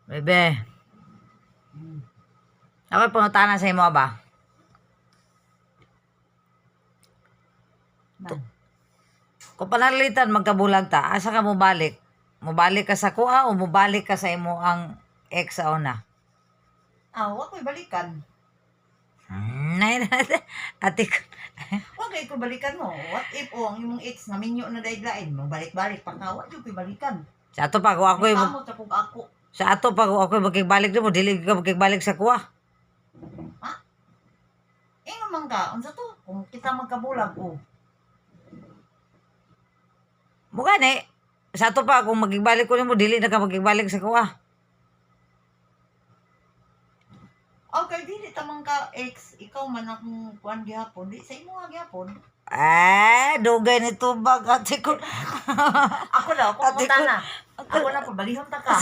Bebe. Ako pangutana sa imo ba? Na. Kung pananglitan magkabulag ta, asa ka mobalik? Mobalik ka sa kuha o mobalik ka sa imo ang ex sa una? Ah, wa ko'y balikan. Nay, ate ko. Wa kay ko balikan mo. What if oh, ang imong ex nga minyo na dayeg lain mo balik-balik pa ka, wa jud ko'y balikan. Sa ato pa kung ako'y Kamot sa kog ako. Sa ato pa kung ako'y makigbalik nimo, dili ka makigbalik sa kuha. Ingon man ka, unsa to? Kung kita magkabulag oh. Mukha ni, sa ato pa kung makigbalik ko nimo, dili na ka makigbalik sa kuha. Okay, dili ta man ka ex, ikaw man akong kuan gihapon, di sa imo nga gihapon. Eh, dugay ni tubag, ate ko. Ako na, ako Ate ko- mangutana. Ako na pabalihon ta ka.